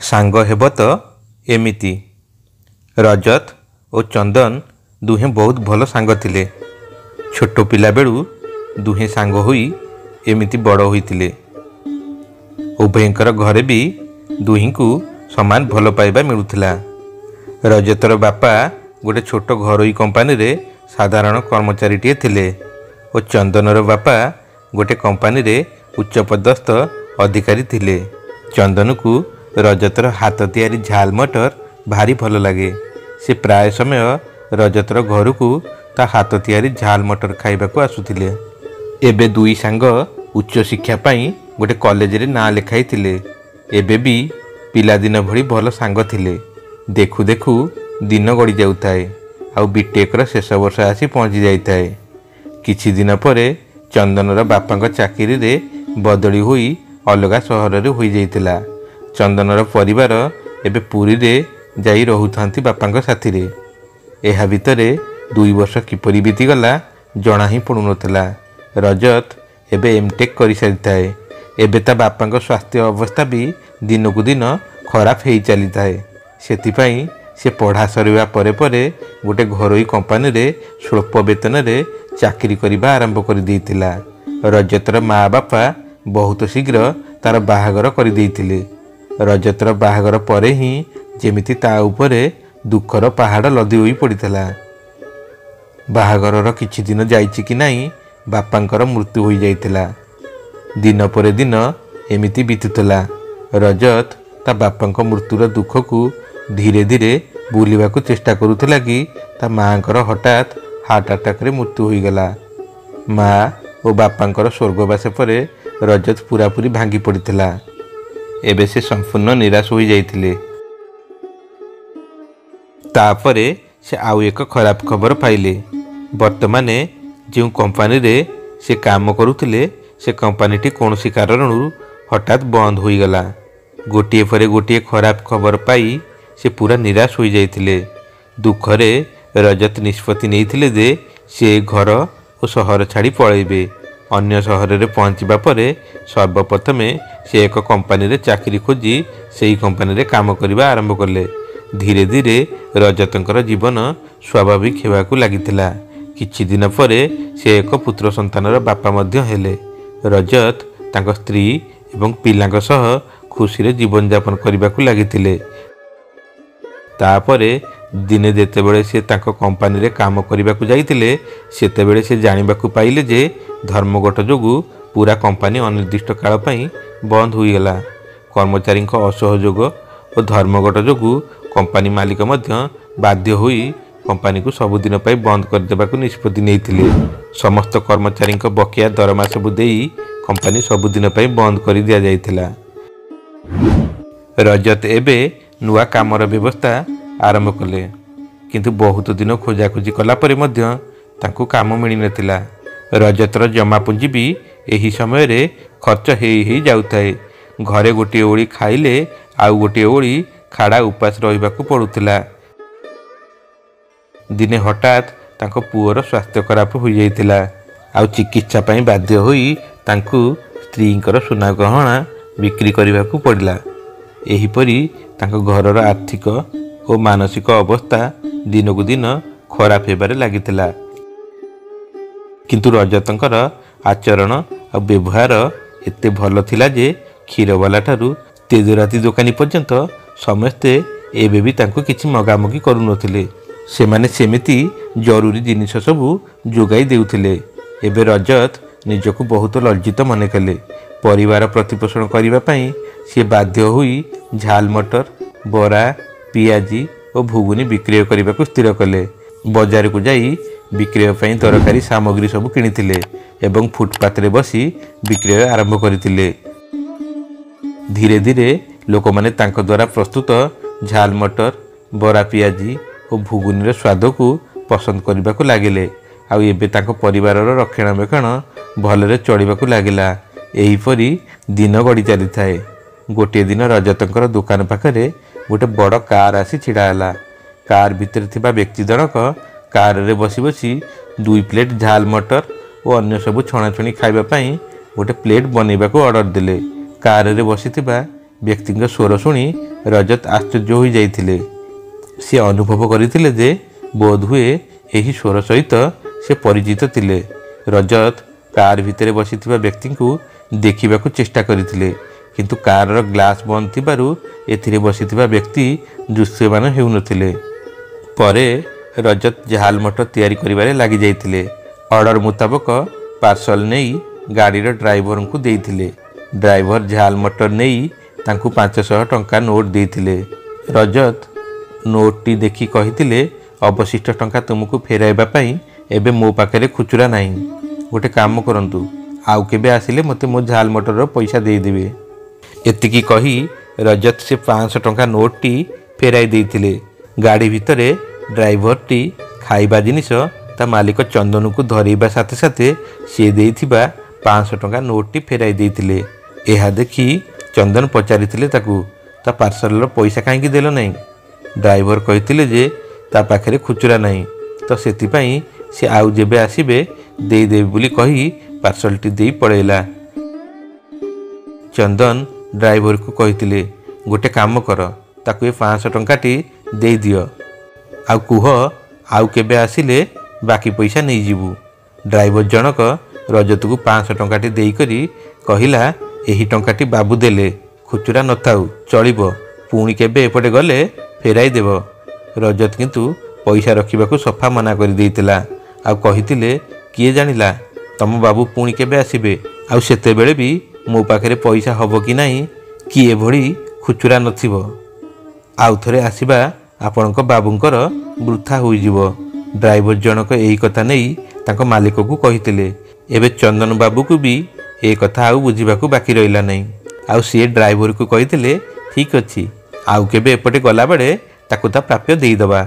ସାଙ୍ଗ ହେବ ତ ଏମିତି। ରଜତ ଓ ଚନ୍ଦନ ଦୁହେଁ ବହୁତ ଭଲ ସାଙ୍ଗ ଥିଲେ। ଛୋଟ ପିଲାବେଳୁ ଦୁହେଁ ସାଙ୍ଗ ହୋଇ ଏମିତି ବଡ଼ ହୋଇଥିଲେ। ଉଭୟଙ୍କର ଘରେ ବି ଦୁହିଁଙ୍କୁ ସମାନ ଭଲ ପାଇବା ମିଳୁଥିଲା। ରଜତର ବାପା ଗୋଟେ ଛୋଟ ଘରୋଇ କମ୍ପାନୀରେ ସାଧାରଣ କର୍ମଚାରୀଟିଏ ଥିଲେ ଓ ଚନ୍ଦନର ବାପା ଗୋଟେ କମ୍ପାନୀରେ ଉଚ୍ଚପଦସ୍ଥ ଅଧିକାରୀ ଥିଲେ। ଚନ୍ଦନକୁ ରଜତର ହାତ ତିଆରି ଝାଲ ମଟର ଭାରି ଭଲ ଲାଗେ। ସେ ପ୍ରାୟ ସମୟ ରଜତର ଘରକୁ ତା ହାତ ତିଆରି ଝାଲ ମଟର ଖାଇବାକୁ ଆସୁଥିଲେ। ଏବେ ଦୁଇ ସାଙ୍ଗ ଉଚ୍ଚଶିକ୍ଷା ପାଇଁ ଗୋଟେ କଲେଜରେ ନାଁ ଲେଖାଇଥିଲେ। ଏବେ ବି ପିଲାଦିନ ଭଳି ଭଲ ସାଙ୍ଗ ଥିଲେ। ଦେଖୁ ଦେଖୁ ଦିନ ଗଡ଼ି ଯାଉଥାଏ ଆଉ ବିଟେକ୍ର ଶେଷ ବର୍ଷ ଆସି ପହଞ୍ଚି ଯାଇଥାଏ। କିଛି ଦିନ ପରେ ଚନ୍ଦନର ବାପାଙ୍କ ଚାକିରିରେ ବଦଳି ହୋଇ ଅଲଗା ସହରରେ ହୋଇଯାଇଥିଲା। ଚନ୍ଦନର ପରିବାର ଏବେ ପୁରୀରେ ଯାଇ ରହୁଥାନ୍ତି ବାପାଙ୍କ ସାଥିରେ। ଏହା ଭିତରେ 2 ବର୍ଷ କିପରି ବିତିଗଲା ଜଣା ହିଁ ପଡ଼ୁନଥିଲା। ରଜତ ଏବେ ଏମଟେକ୍ କରିସାରିଥାଏ। ଏବେ ତା ବାପାଙ୍କ ସ୍ୱାସ୍ଥ୍ୟ ଅବସ୍ଥା ବି ଦିନକୁ ଦିନ ଖରାପ ହେଇ ଚାଲିଥାଏ। ସେଥିପାଇଁ ସେ ପଢ଼ା ସରିବା ପରେ ପରେ ଗୋଟେ ଘରୋଇ କମ୍ପାନୀରେ ସ୍ୱଳ୍ପ ବେତନରେ ଚାକିରି କରିବା ଆରମ୍ଭ କରିଦେଇଥିଲା। ରଜତର ମା ବାପା ବହୁତ ଶୀଘ୍ର ତାର ବାହାଘର କରିଦେଇଥିଲେ। ରଜତର ବାହାଘର ପରେ ହିଁ ଯେମିତି ତା ଉପରେ ଦୁଃଖର ପାହାଡ଼ ଲଦି ହୋଇ ପଡ଼ିଥିଲା। ବାହାଘରର କିଛି ଦିନ ଯାଇଛି କି ନାହିଁ ବାପାଙ୍କର ମୃତ୍ୟୁ ହୋଇଯାଇଥିଲା। ଦିନ ପରେ ଦିନ ଏମିତି ବିତୁଥିଲା। ରଜତ ତା ବାପାଙ୍କ ମୃତ୍ୟୁର ଦୁଃଖକୁ ଧୀରେ ଧୀରେ ଭୁଲିବାକୁ ଚେଷ୍ଟା କରୁଥିଲା କି ତା ମାଆଙ୍କର ହଠାତ୍ ହାର୍ଟ ଆଟାକରେ ମୃତ୍ୟୁ ହୋଇଗଲା। ମା ଓ ବାପାଙ୍କର ସ୍ୱର୍ଗବାସ ପରେ ରଜତ ପୁରାପୁରି ଭାଙ୍ଗି ପଡ଼ିଥିଲା। ଏବେ ସେ ସମ୍ପୂର୍ଣ୍ଣ ନିରାଶ ହୋଇଯାଇଥିଲେ। ତାପରେ ସେ ଆଉ ଏକ ଖରାପ ଖବର ପାଇଲେ। ବର୍ତ୍ତମାନ ଯେଉଁ କମ୍ପାନୀରେ ସେ କାମ କରୁଥିଲେ ସେ କମ୍ପାନୀଟି କୌଣସି କାରଣରୁ ହଠାତ୍ ବନ୍ଦ ହୋଇଗଲା। ଗୋଟିଏ ପରେ ଗୋଟିଏ ଖରାପ ଖବର ପାଇ ସେ ପୁରା ନିରାଶ ହୋଇଯାଇଥିଲେ। ଦୁଃଖରେ ରଜତ ନିଷ୍ପତ୍ତି ନେଇଥିଲେ ଯେ ସେ ଘର ଓ ସହର ଛାଡ଼ି ପଳାଇବେ। ଅନ୍ୟ ସହରରେ ପହଞ୍ଚିବା ପରେ ସର୍ବପ୍ରଥମେ ସେ ଏକ କମ୍ପାନୀରେ ଚାକିରି ଖୋଜି ସେହି କମ୍ପାନୀରେ କାମ କରିବା ଆରମ୍ଭ କଲେ। ଧୀରେ ଧୀରେ ରଜତଙ୍କର ଜୀବନ ସ୍ୱାଭାବିକ ହେବାକୁ ଲାଗିଥିଲା। କିଛି ଦିନ ପରେ ସେ ଏକ ପୁତ୍ର ସନ୍ତାନର ବାପା ମଧ୍ୟ ହେଲେ। ରଜତ ତାଙ୍କ ସ୍ତ୍ରୀ ଏବଂ ପିଲାଙ୍କ ସହ ଖୁସିରେ ଜୀବନଯାପନ କରିବାକୁ ଲାଗିଥିଲେ। ତାପରେ ଦିନେ ଯେତେବେଳେ ସେ ତାଙ୍କ କମ୍ପାନୀରେ କାମ କରିବାକୁ ଯାଇଥିଲେ ସେତେବେଳେ ସେ ଜାଣିବାକୁ ପାଇଲେ ଯେ ଧର୍ମଘଟ ଯୋଗୁଁ ପୁରା କମ୍ପାନୀ ଅନିର୍ଦ୍ଦିଷ୍ଟ କାଳ ପାଇଁ ବନ୍ଦ ହୋଇଗଲା। କର୍ମଚାରୀଙ୍କ ଅସହଯୋଗ ଓ ଧର୍ମଘଟ ଯୋଗୁଁ କମ୍ପାନୀ ମାଲିକ ମଧ୍ୟ ବାଧ୍ୟ ହୋଇ କମ୍ପାନୀକୁ ସବୁଦିନ ପାଇଁ ବନ୍ଦ କରିଦେବାକୁ ନିଷ୍ପତ୍ତି ନେଇଥିଲେ। ସମସ୍ତ କର୍ମଚାରୀଙ୍କ ବକେୟା ଦରମା ସବୁ ଦେଇ କମ୍ପାନୀ ସବୁଦିନ ପାଇଁ ବନ୍ଦ କରି ଦିଆଯାଇଥିଲା। ରଜତ ଏବେ ନୂଆ କାମର ବ୍ୟବସ୍ଥା ଆରମ୍ଭ କଲେ, କିନ୍ତୁ ବହୁତ ଦିନ ଖୋଜାଖୋଜି କଲା ପରେ ମଧ୍ୟ ତାଙ୍କୁ କାମ ମିଳିନଥିଲା। ରଜତର ଜମାପୁଞ୍ଜି ବି ଏହି ସମୟରେ ଖର୍ଚ୍ଚ ହେଇ ହେଇ ଯାଉଥାଏ। ଘରେ ଗୋଟିଏ ଓଳି ଖାଇଲେ ଆଉ ଗୋଟିଏ ଓଳି ଖାଡ଼ା ଉପାସ ରହିବାକୁ ପଡ଼ୁଥିଲା। ଦିନେ ହଠାତ୍ ତାଙ୍କ ପୁଅର ସ୍ୱାସ୍ଥ୍ୟ ଖରାପ ହୋଇଯାଇଥିଲା। ଆଉ ଚିକିତ୍ସା ପାଇଁ ବାଧ୍ୟ ହୋଇ ତାଙ୍କୁ ସ୍ତ୍ରୀଙ୍କର ସୁନା ଗହଣା ବିକ୍ରି କରିବାକୁ ପଡ଼ିଲା। ଏହିପରି ତାଙ୍କ ଘରର ଆର୍ଥିକ ଓ ମାନସିକ ଅବସ୍ଥା ଦିନକୁ ଦିନ ଖରାପ ହେବାରେ ଲାଗିଥିଲା। କିନ୍ତୁ ରଜତଙ୍କର ଆଚରଣ ଆଉ ବ୍ୟବହାର ଏତେ ଭଲ ଥିଲା ଯେ କ୍ଷୀରବାଲା ଠାରୁ ତେଜରାତି ଦୋକାନୀ ପର୍ଯ୍ୟନ୍ତ ସମସ୍ତେ ଏବେ ବି ତାଙ୍କୁ କିଛି ମଗାମଗି କରୁନଥିଲେ। ସେମାନେ ସେମିତି ଜରୁରୀ ଜିନିଷ ସବୁ ଯୋଗାଇ ଦେଉଥିଲେ। ଏବେ ରଜତ ନିଜକୁ ବହୁତ ଲଜ୍ଜିତ ମନେ କଲେ। ପରିବାର ପ୍ରତିପୋଷଣ କରିବା ପାଇଁ ସିଏ ବାଧ୍ୟ ହୋଇ ଝାଲ ମଟର, ବରା, ପିଆଜି ଓ ଘୁଗୁନି ବିକ୍ରୟ କରିବାକୁ ସ୍ଥିର କଲେ। ବଜାରକୁ ଯାଇ ବିକ୍ରୟ ପାଇଁ ଦରକାରୀ ସାମଗ୍ରୀ ସବୁ କିଣିଥିଲେ ଏବଂ ଫୁଟପାଥରେ ବସି ବିକ୍ରୟ ଆରମ୍ଭ କରିଥିଲେ। ଧୀରେ ଧୀରେ ଲୋକମାନେ ତାଙ୍କ ଦ୍ୱାରା ପ୍ରସ୍ତୁତ ଝାଲ ମଟର, ବରା, ପିଆଜି ଓ ଘୁଗୁନିର ସ୍ୱାଦକୁ ପସନ୍ଦ କରିବାକୁ ଲାଗିଲେ। ଆଉ ଏବେ ତାଙ୍କ ପରିବାରର ରକ୍ଷଣାବେକ୍ଷଣ ଭଲରେ ଚଳିବାକୁ ଲାଗିଲା। ଏହିପରି ଦିନ ଗଡ଼ି ଚାଲିଥାଏ। ଗୋଟିଏ ଦିନ ରଜତଙ୍କର ଦୋକାନ ପାଖରେ ଗୋଟେ ବଡ଼ କାର୍ ଆସି ଛିଡ଼ା ହେଲା। କାର୍ ଭିତରେ ଥିବା ବ୍ୟକ୍ତି ଜଣକ କାରରେ ବସି ବସି 2 ପ୍ଲେଟ୍ ଝାଲ ମଟର ଓ ଅନ୍ୟ ସବୁ ଛଣାଛଣି ଖାଇବା ପାଇଁ ଗୋଟେ ପ୍ଲେଟ୍ ବନେଇବାକୁ ଅର୍ଡ଼ର ଦେଲେ। କାରରେ ବସିଥିବା ବ୍ୟକ୍ତିଙ୍କ ସ୍ୱର ଶୁଣି ରଜତ ଆଶ୍ଚର୍ଯ୍ୟ ହୋଇଯାଇଥିଲେ। ସେ ଅନୁଭବ କରିଥିଲେ ଯେ ବୋଧହୁଏ ଏହି ସ୍ୱର ସହିତ ସେ ପରିଚିତ ଥିଲେ। ରଜତ କାର୍ ଭିତରେ ବସିଥିବା ବ୍ୟକ୍ତିଙ୍କୁ ଦେଖିବାକୁ ଚେଷ୍ଟା କରିଥିଲେ, କିନ୍ତୁ କାର୍ର ଗ୍ଲାସ୍ ବନ୍ଦ ଥିବାରୁ ଏଥିରେ ବସିଥିବା ବ୍ୟକ୍ତି ଦୃଶ୍ୟମାନ ହେଉନଥିଲେ। ପରେ ରଜତ ଝାଲ ମଟର ତିଆରି କରିବାରେ ଲାଗିଯାଇଥିଲେ। ଅର୍ଡ଼ର ମୁତାବକ ପାର୍ସଲ ନେଇ ଗାଡ଼ିର ଡ୍ରାଇଭରଙ୍କୁ ଦେଇଥିଲେ। ଡ୍ରାଇଭର ଝାଲ ମଟର ନେଇ ତାଙ୍କୁ 500 ଟଙ୍କା ନୋଟ୍ ଦେଇଥିଲେ। ରଜତ ନୋଟ୍ଟି ଦେଖି କହିଥିଲେ, ଅବଶିଷ୍ଟ ଟଙ୍କା ତୁମକୁ ଫେରାଇବା ପାଇଁ ଏବେ ମୋ ପାଖରେ ଖୁଚୁରା ନାହିଁ। ଗୋଟେ କାମ କରନ୍ତୁ, ଆଉ କେବେ ଆସିଲେ ମୋତେ ମୋ ଝାଲ ମଟରର ପଇସା ଦେଇଦେବେ। ଏତିକି କହି ରଜତ ସେ 500 ଟଙ୍କା ନୋଟ୍ଟି ଫେରାଇ ଦେଇଥିଲେ। ଗାଡ଼ି ଭିତରେ ଡ୍ରାଇଭରଟି ଖାଇବା ଜିନିଷ ତା ମାଲିକ ଚନ୍ଦନକୁ ଧରେଇବା ସାଥେ ସାଥେ ସିଏ ଦେଇଥିବା 500 ଟଙ୍କା ନୋଟ୍ଟି ଫେରାଇ ଦେଇଥିଲେ। ଏହା ଦେଖି ଚନ୍ଦନ ପଚାରିଥିଲେ ତାକୁ, ତା ପାର୍ସଲର ପଇସା କାହିଁକି ଦେଲ ନାହିଁ? ଡ୍ରାଇଭର କହିଥିଲେ ଯେ ତା ପାଖରେ ଖୁଚୁରା ନାହିଁ, ତ ସେଥିପାଇଁ ସେ ଆଉ ଯେବେ ଆସିବେ ଦେଇଦେବେ ବୋଲି କହି ପାର୍ସଲଟି ଦେଇ ପଳେଇଲା। ଚନ୍ଦନ ଡ୍ରାଇଭରକୁ କହିଥିଲେ, ଗୋଟେ କାମ କର, ତାକୁ ଏ 500 ଟଙ୍କାଟି ଦେଇଦିଅ ଆଉ କୁହ ଆଉ କେବେ ଆସିଲେ ବାକି ପଇସା ନେଇଯିବୁ। ଡ୍ରାଇଭର ଜଣକ ରଜତକୁ 500 ଟଙ୍କାଟି ଦେଇକରି କହିଲା, ଏହି ଟଙ୍କାଟି ବାବୁ ଦେଲେ, ଖୁଚୁରା ନଥାଉ ଚଳିବ, ପୁଣି କେବେ ଏପଟେ ଗଲେ ଫେରାଇ ଦେବ। ରଜତ କିନ୍ତୁ ପଇସା ରଖିବାକୁ ସଫା ମନା କରିଦେଇଥିଲା ଆଉ କହିଥିଲେ, କିଏ ଜାଣିଲା ତମ ବାବୁ ପୁଣି କେବେ ଆସିବେ, ଆଉ ସେତେବେଳେ ବି ମୋ ପାଖରେ ପଇସା ହେବ କି ନାହିଁ, କି ଏଭଳି ଖୁଚୁରା ନଥିବ, ଆଉ ଥରେ ଆସିବା ଆପଣଙ୍କ ବାବୁଙ୍କର ବୃଥା ହୋଇଯିବ। ଡ୍ରାଇଭର ଜଣକ ଏହି କଥା ନେଇ ତାଙ୍କ ମାଲିକକୁ କହିଥିଲେ। ଏବେ ଚନ୍ଦନ ବାବୁକୁ ବି ଏ କଥା ଆଉ ବୁଝିବାକୁ ବାକି ରହିଲା ନାହିଁ। ଆଉ ସିଏ ଡ୍ରାଇଭରକୁ କହିଥିଲେ, ଠିକ୍ ଅଛି, ଆଉ କେବେ ଏପଟେ ଗଲାବେଳେ ତାକୁ ତା ପ୍ରାପ୍ୟ ଦେଇଦେବା।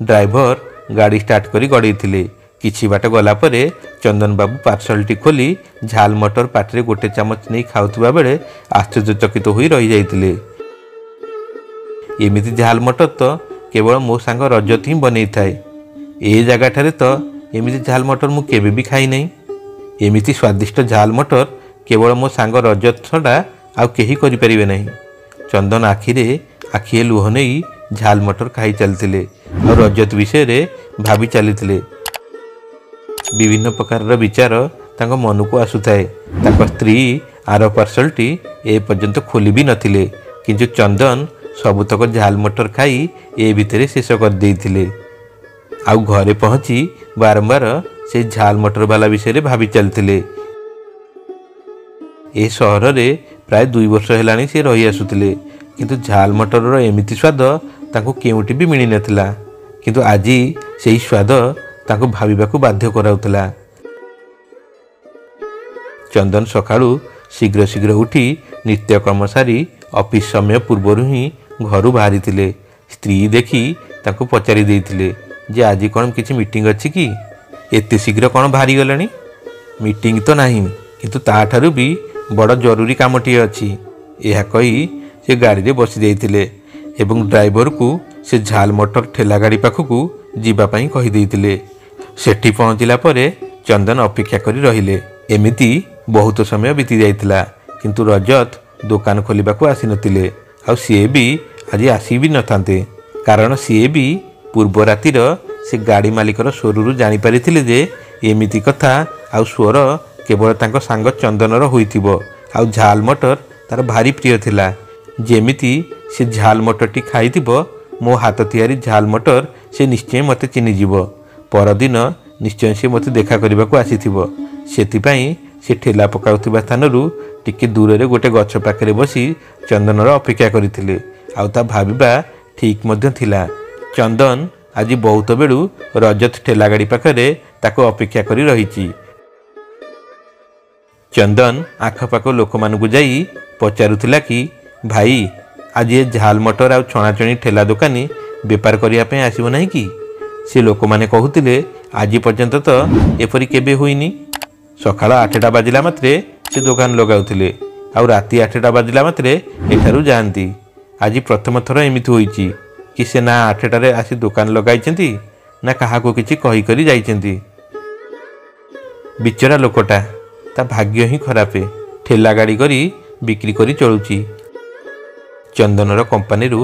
ଡ୍ରାଇଭର ଗାଡ଼ି ଷ୍ଟାର୍ଟ କରି ଗଡ଼େଇଥିଲେ। କିଛି ବାଟ ଗଲା ପରେ ଚନ୍ଦନ ବାବୁ ପାର୍ସଲଟି ଖୋଲି ଝାଲ ମଟର ପାଟିରେ ଗୋଟେ ଚାମଚ ନେଇ ଖାଉଥିବା ବେଳେ ଆଶ୍ଚର୍ଯ୍ୟଚକିତ ହୋଇ ରହିଯାଇଥିଲେ। ଏମିତି ଝାଲ ମଟର ତ କେବଳ ମୋ ସାଙ୍ଗ ରଜତ ହିଁ ବନେଇଥାଏ। ଏ ଜାଗାଠାରେ ତ ଏମିତି ଝାଲ ମଟର ମୁଁ କେବେ ବି ଖାଇନାହିଁ। ଏମିତି ସ୍ୱାଦିଷ୍ଟ ଝାଲ ମଟର କେବଳ ମୋ ସାଙ୍ଗ ରଜତ ଛଡ଼ା ଆଉ କେହି କରିପାରିବେ ନାହିଁ। ଚନ୍ଦନ ଆଖିରେ ଆଖିଏ ଲୁହ ନେଇ ଝାଲ ମଟର ଖାଇ ଚାଲିଥିଲେ ଆଉ ରଜତ ବିଷୟରେ ଭାବି ଚାଲିଥିଲେ। ବିଭିନ୍ନ ପ୍ରକାରର ବିଚାର ତାଙ୍କ ମନକୁ ଆସୁଥାଏ। ତାଙ୍କ ସ୍ତ୍ରୀ ଆର ପାର୍ସଲଟି ଏ ପର୍ଯ୍ୟନ୍ତ ଖୋଲି ବି ନଥିଲେ, କିନ୍ତୁ ଚନ୍ଦନ ସବୁତକ ଝାଲ ମଟର ଖାଇ ଏ ଭିତରେ ଶେଷ କରିଦେଇଥିଲେ। ଆଉ ଘରେ ପହଞ୍ଚି ବାରମ୍ବାର ସେ ଝାଲ ମଟର ବାଲା ବିଷୟରେ ଭାବି ଚାଲିଥିଲେ। ଏ ସହରରେ ପ୍ରାୟ 2 ବର୍ଷ ହେଲାଣି ସେ ରହି ଆସୁଥିଲେ, କିନ୍ତୁ ଝାଲ ମଟରର ଏମିତି ସ୍ୱାଦ ତାଙ୍କୁ କେଉଁଠି ବି ମିଳିନଥିଲା। କିନ୍ତୁ ଆଜି ସେହି ସ୍ୱାଦ ତାଙ୍କୁ ଭାବିବାକୁ ବାଧ୍ୟ କରାଉଥିଲା। ଚନ୍ଦନ ସକାଳୁ ଶୀଘ୍ର ଶୀଘ୍ର ଉଠି ନିତ୍ୟକର୍ମ ସାରି ଅଫିସ ସମୟ ପୂର୍ବରୁ ହିଁ ଘରୁ ବାହାରିଥିଲେ। ସ୍ତ୍ରୀ ଦେଖି ତାଙ୍କୁ ପଚାରି ଦେଇଥିଲେ ଯେ ଆଜି କ'ଣ କିଛି ମିଟିଂ ଅଛି କି, ଏତେ ଶୀଘ୍ର କ'ଣ ବାହାରିଗଲେଣି? ମିଟିଂ ତ ନାହିଁ, କିନ୍ତୁ ତାଠାରୁ ବି ବଡ଼ ଜରୁରୀ କାମଟିଏ ଅଛି। ଏହା କହି ସେ ଗାଡ଼ିରେ ବସି ଯାଇଥିଲେ ଏବଂ ଡ୍ରାଇଭରକୁ ସେ ଝାଲ ମଟର ଠେଲା ଗାଡ଼ି ପାଖକୁ ଯିବା ପାଇଁ କହିଦେଇଥିଲେ। ସେଠି ପହଞ୍ଚିଲା ପରେ ଚନ୍ଦନ ଅପେକ୍ଷା କରି ରହିଲେ। ଏମିତି ବହୁତ ସମୟ ବିତି ଯାଇଥିଲା, କିନ୍ତୁ ରଜତ ଦୋକାନ ଖୋଲିବାକୁ ଆସିନଥିଲେ। ଆଉ ସିଏ ବି ଆଜି ଆସି ବି ନଥାନ୍ତେ, କାରଣ ସିଏ ବି ପୂର୍ବ ରାତିର ସେ ଗାଡ଼ି ମାଲିକର ସ୍ୱରରୁ ଜାଣିପାରିଥିଲେ ଯେ ଏମିତି କଥା ଆଉ ସ୍ୱର କେବଳ ତାଙ୍କ ସାଙ୍ଗ ଚନ୍ଦନର ହୋଇଥିବ। ଆଉ ଝାଲ ମଟର ତାର ଭାରି ପ୍ରିୟ ଥିଲା। ଯେମିତି ସେ ଝାଲ ମଟରଟି ଖାଇଥିବ, ମୋ ହାତ ତିଆରି ଝାଲ ମଟର ସେ ନିଶ୍ଚୟ ମୋତେ ଚିହ୍ନିଯିବ। ପରଦିନ ନିଶ୍ଚୟ ସେ ମୋତେ ଦେଖା କରିବାକୁ ଆସିଥିବ। ସେଥିପାଇଁ ସେ ଠେଲା ପକାଉଥିବା ସ୍ଥାନରୁ ଟିକେ ଦୂରରେ ଗୋଟେ ଗଛ ପାଖରେ ବସି ଚନ୍ଦନର ଅପେକ୍ଷା କରିଥିଲେ। ଆଉ ତା ଭାବିବା ଠିକ୍ ମଧ୍ୟ ଥିଲା। ଚନ୍ଦନ ଆଜି ବହୁତ ବେଳୁ ରଜତ ଠେଲା ଗାଡ଼ି ପାଖରେ ତାକୁ ଅପେକ୍ଷା କରି ରହିଛି। ଚନ୍ଦନ ଆଖପାଖ ଲୋକମାନଙ୍କୁ ଯାଇ ପଚାରୁଥିଲା କି, ଭାଇ, ଆଜି ଏ ଝାଲ ମଟର ଆଉ ଛଣାଛଣି ଠେଲା ଦୋକାନୀ ବେପାର କରିବା ପାଇଁ ଆସିବ ନାହିଁ କି? ସେ ଲୋକମାନେ କହୁଥିଲେ, ଆଜି ପର୍ଯ୍ୟନ୍ତ ତ ଏପରି କେବେ ହୋଇନି। ସକାଳ 8ଟା ବାଜିଲା ମାତ୍ରେ ସେ ଦୋକାନ ଲଗାଉଥିଲେ ଆଉ ରାତି 8ଟା ବାଜିଲା ମାତ୍ରେ ଏଠାରୁ ଯାଆନ୍ତି। ଆଜି ପ୍ରଥମ ଥର ଏମିତି ହୋଇଛି କି ସେ ନା 8ଟାରେ ଆସି ଦୋକାନ ଲଗାଇଛନ୍ତି ନା କାହାକୁ କିଛି କହିକରି ଯାଇଛନ୍ତି। ବିଚରା ଲୋକଟା, ତା ଭାଗ୍ୟ ହିଁ ଖରାପ, ଠେଲା ଗାଡ଼ି କରି ବିକ୍ରି କରି ଚଳୁଛି। ଚନ୍ଦନର କମ୍ପାନୀରୁ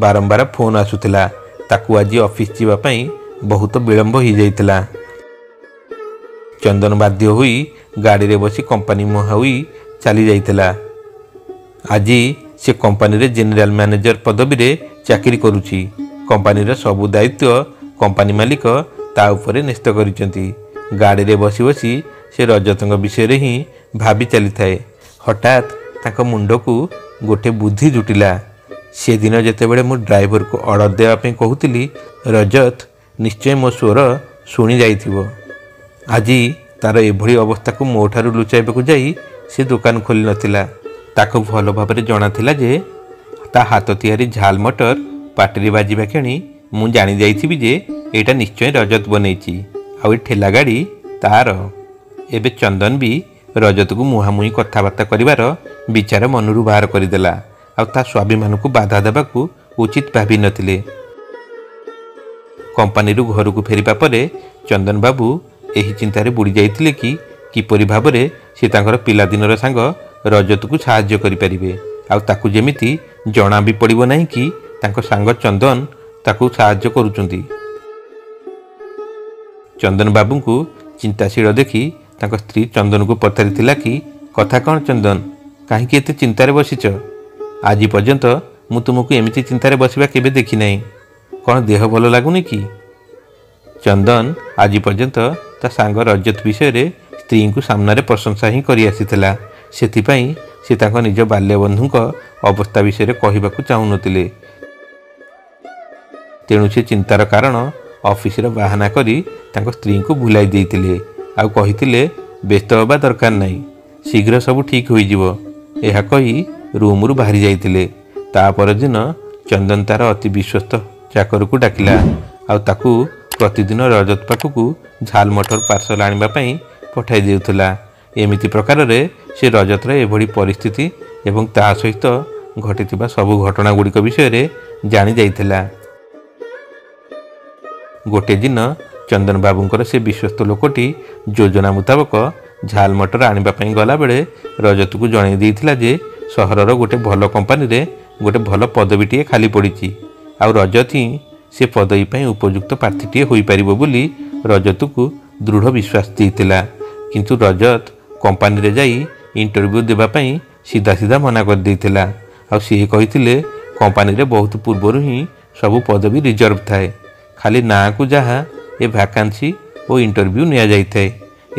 ବାରମ୍ବାର ଫୋନ୍ ଆସୁଥିଲା। ତାକୁ ଆଜି ଅଫିସ୍ ଯିବା ପାଇଁ ବହୁତ ବିଳମ୍ବ ହୋଇଯାଇଥିଲା। ଚନ୍ଦନ ବାଧ୍ୟ ହୋଇ ଗାଡ଼ିରେ ବସି କମ୍ପାନୀ ମୁହାଁ ହୋଇ ଚାଲି ଯାଇଥିଲା। ଆଜି ସେ କମ୍ପାନୀରେ ଜେନେରାଲ ମ୍ୟାନେଜର ପଦବୀରେ ଚାକିରି କରୁଛି। କମ୍ପାନୀର ସବୁ ଦାୟିତ୍ୱ କମ୍ପାନୀ ମାଲିକ ତା ଉପରେ ନ୍ୟସ୍ତ କରିଛନ୍ତି। ଗାଡ଼ିରେ ବସି ବସି ସେ ରଜତଙ୍କ ବିଷୟରେ ହିଁ ଭାବି ଚାଲିଥାଏ। ହଠାତ୍ ତାଙ୍କ ମୁଣ୍ଡକୁ ଗୋଟେ ବୁଦ୍ଧି ଜୁଟିଲା। ସେଦିନ ଯେତେବେଳେ ମୁଁ ଡ୍ରାଇଭରକୁ ଅର୍ଡ଼ର ଦେବା ପାଇଁ କହୁଥିଲି, ରଜତ ନିଶ୍ଚୟ ମୋ ସ୍ୱର ଶୁଣି ଯାଇଥିବ। ଆଜି ତାର ଏଭଳି ଅବସ୍ଥାକୁ ମୋ ଠାରୁ ଲୁଚାଇବାକୁ ଯାଇ ସେ ଦୋକାନ ଖୋଲି ନଥିଲା। ତାକୁ ଭଲ ଭାବରେ ଜଣାଥିଲା ଯେ ତା ହାତ ତିଆରି ଝାଲ ମଟର ପାଟିରେ ବାଜିବା କ୍ଷଣି ମୁଁ ଜାଣିଯାଇଥିବି ଯେ ଏଇଟା ନିଶ୍ଚୟ ରଜତ ବନେଇଛି, ଆଉ ଏ ଠେଲା ଗାଡ଼ି ତାର। ଏବେ ଚନ୍ଦନ ବି ରଜତକୁ ମୁହାଁମୁହିଁ କଥାବାର୍ତ୍ତା କରିବାର ବିଚାର ମନରୁ ବାହାର କରିଦେଲା, ଆଉ ତା ସ୍ୱାଭିମାନକୁ ବାଧା ଦେବାକୁ ଉଚିତ ଭାବିନଥିଲେ। କମ୍ପାନୀରୁ ଘରକୁ ଫେରିବା ପରେ ଚନ୍ଦନ ବାବୁ ଏହି ଚିନ୍ତାରେ ବୁଡ଼ି ଯାଇଥିଲେ କି କିପରି ଭାବରେ ସେ ତାଙ୍କର ପିଲାଦିନର ସାଙ୍ଗ ରଜତକୁ ସାହାଯ୍ୟ କରିପାରିବେ, ଆଉ ତାକୁ ଯେମିତି ଜଣା ବି ପଡ଼ିବ ନାହିଁ କି ତାଙ୍କ ସାଙ୍ଗ ଚନ୍ଦନ ତାକୁ ସାହାଯ୍ୟ କରୁଛନ୍ତି। ଚନ୍ଦନ ବାବୁଙ୍କୁ ଚିନ୍ତାଶୀଳ ଦେଖି ତାଙ୍କ ସ୍ତ୍ରୀ ଚନ୍ଦନକୁ ପଚାରିଥିଲା କି କଥା କ'ଣ ଚନ୍ଦନ, କାହିଁକି ଏତେ ଚିନ୍ତାରେ ବସିଛ? ଆଜି ପର୍ଯ୍ୟନ୍ତ ମୁଁ ତୁମକୁ ଏମିତି ଚିନ୍ତାରେ ବସିବା କେବେ ଦେଖିନାହିଁ। କ'ଣ ଦେହ ଭଲ ଲାଗୁନି କି? ଚନ୍ଦନ ଆଜି ପର୍ଯ୍ୟନ୍ତ ତା ସାଙ୍ଗ ରଜତ ବିଷୟରେ ସ୍ତ୍ରୀଙ୍କୁ ସାମ୍ନାରେ ପ୍ରଶଂସା ହିଁ କରି ଆସିଥିଲା। ସେଥିପାଇଁ ସେ ତାଙ୍କ ନିଜ ବାଲ୍ୟବନ୍ଧୁଙ୍କ ଅବସ୍ଥା ବିଷୟରେ କହିବାକୁ ଚାହୁଁନଥିଲେ। ତେଣୁ ସେ ଚିନ୍ତାର କାରଣ ଅଫିସର ବାହାନା କରି ତାଙ୍କ ସ୍ତ୍ରୀଙ୍କୁ ଭୁଲାଇ ଦେଇଥିଲେ, ଆଉ କହିଥିଲେ ବ୍ୟସ୍ତ ହେବା ଦରକାର ନାହିଁ, ଶୀଘ୍ର ସବୁ ଠିକ୍ ହୋଇଯିବ। ଏହା କହି ରୁମ୍ରୁ ବାହାରି ଯାଇଥିଲେ। ତା ପରଦିନ ଚନ୍ଦନ ତାର ଅତି ବିଶ୍ୱସ୍ତ ଚାକରକୁ ଡାକିଲା, ଆଉ ତାକୁ ପ୍ରତିଦିନ ରଜତ ପାଖକୁ ଝାଲ ମଟର ପାର୍ସଲ ଆଣିବା ପାଇଁ ପଠାଇ ଦେଉଥିଲା। ଏମିତି ପ୍ରକାରରେ ସେ ରଜତର ଏଭଳି ପରିସ୍ଥିତି ଏବଂ ତା ସହିତ ଘଟିଥିବା ସବୁ ଘଟଣା ଗୁଡ଼ିକ ବିଷୟରେ ଜାଣି ଯାଇଥିଲା। ଗୋଟେ ଦିନ ଚନ୍ଦନ ବାବୁଙ୍କର ସେ ବିଶ୍ୱସ୍ତ ଲୋକଟି ଯୋଜନା ମୁତାବକ ଝାଲ ମଟର ଆଣିବା ପାଇଁ ଗଲାବେଳେ ରଜତକୁ ଜଣାଇ ଦେଇଥିଲା ଯେ ସହରର ଗୋଟେ ଭଲ କମ୍ପାନୀରେ ଗୋଟେ ଭଲ ପଦବୀଟିଏ ଖାଲି ପଡ଼ିଛି, ଆଉ ରଜତ ହିଁ ସେ ପଦବୀ ପାଇଁ ଉପଯୁକ୍ତ ପ୍ରାର୍ଥୀଟିଏ ହୋଇପାରିବ ବୋଲି ରଜତକୁ ଦୃଢ଼ ବିଶ୍ୱାସ ଦେଇଥିଲା। କିନ୍ତୁ ରଜତ କମ୍ପାନୀରେ ଯାଇ ଇଣ୍ଟରଭ୍ୟୁ ଦେବା ପାଇଁ ସିଧା ସିଧା ମନା କରିଦେଇଥିଲା, ଆଉ ସିଏ କହିଥିଲେ କମ୍ପାନୀରେ ବହୁତ ପୂର୍ବରୁ ହିଁ ସବୁ ପଦବୀ ରିଜର୍ଭ ଥାଏ, ଖାଲି ନାଁକୁ ଯାହା ଏ ଭ୍ୟାକାନ୍ସି ଓ ଇଣ୍ଟରଭ୍ୟୁ ନିଆଯାଇଥାଏ।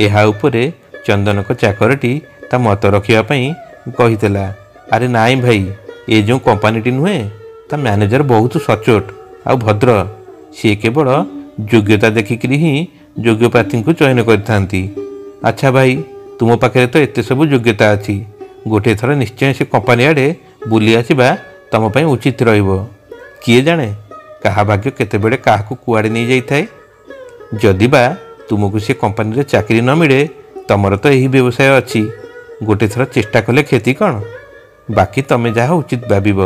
ଏହା ଉପରେ ଚନ୍ଦନଙ୍କ ଚାକରଟି ତା ମତ ରଖିବା ପାଇଁ କହିଥିଲା, ଆରେ ନାଇଁ ଭାଇ, ଏ ଯେଉଁ କମ୍ପାନୀଟି ନୁହେଁ ତା ମ୍ୟାନେଜର ବହୁତ ସଚୋଟ ଆଉ ଭଦ୍ର। ସିଏ କେବଳ ଯୋଗ୍ୟତା ଦେଖିକିରି ହିଁ ଯୋଗ୍ୟ ପ୍ରାର୍ଥୀଙ୍କୁ ଚୟନ କରିଥାନ୍ତି। ଆଚ୍ଛା ଭାଇ, ତୁମ ପାଖରେ ତ ଏତେ ସବୁ ଯୋଗ୍ୟତା ଅଛି, ଗୋଟିଏ ଥର ନିଶ୍ଚୟ ସେ କମ୍ପାନୀ ଆଡ଼େ ବୁଲି ଆସିବା ତୁମ ପାଇଁ ଉଚିତ ରହିବ। କିଏ ଜାଣେ କାହା ଭାଗ୍ୟ କେତେବେଳେ କାହାକୁ କୁଆଡ଼େ ନେଇଯାଇଥାଏ। ଯଦି ବା ତୁମକୁ ସେ କମ୍ପାନୀରେ ଚାକିରି ନ ମିଳେ, ତୁମର ତ ଏହି ବ୍ୟବସାୟ ଅଛି, ଗୋଟେ ଥର ଚେଷ୍ଟା କଲେ କ୍ଷତି କ'ଣ? ବାକି ତୁମେ ଯାହା ଉଚିତ ଭାବିବ।